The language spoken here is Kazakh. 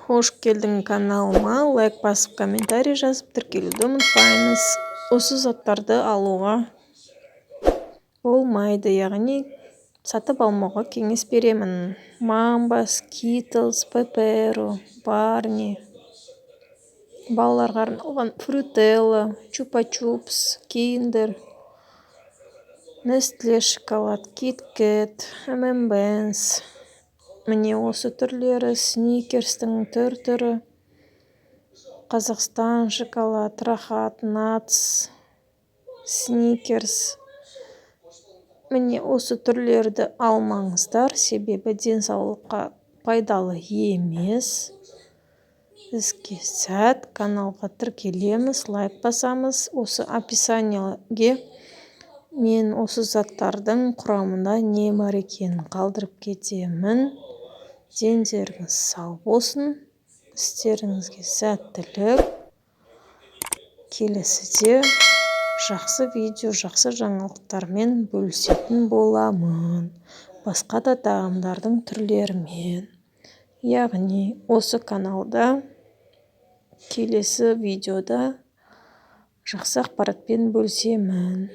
Қош келдің каналыма! Лайк басып, комментарий жазып, тіркелуді ұмытпаймыз. Осы заттарды алуға болмайды, яғни сатып алмауға кеңес беремін: Мамба, Скитлс, Пеперо, Барни, балаларға арналған Фрутелла, Чупа-Чупс, Киндер, Нестле шоколад, Кит-Кэт, M&M's, міне, осы түрлері, Сникерстің түр-түрі, Қазақстан шоколад, Рахат, Натс, Сникерс, міне, осы түрлерді алмаңыздар, себебі денсаулыққа пайдалы емес. Іске сәт! Каналға тіркелеміз, лайк басамыз. Осы описаниеге мен осы заттардың құрамында не бар екенін қалдырып кетемін. Дендеріңіз сау болсын, істеріңізге сәттілік! Келесіде жақсы видео, жақсы жаңалықтармен бөлісетін боламын, басқа да тағамдардың түрлерімен. Яғни осы каналда келесі видеода жақсы ақпаратпен бөлісемін.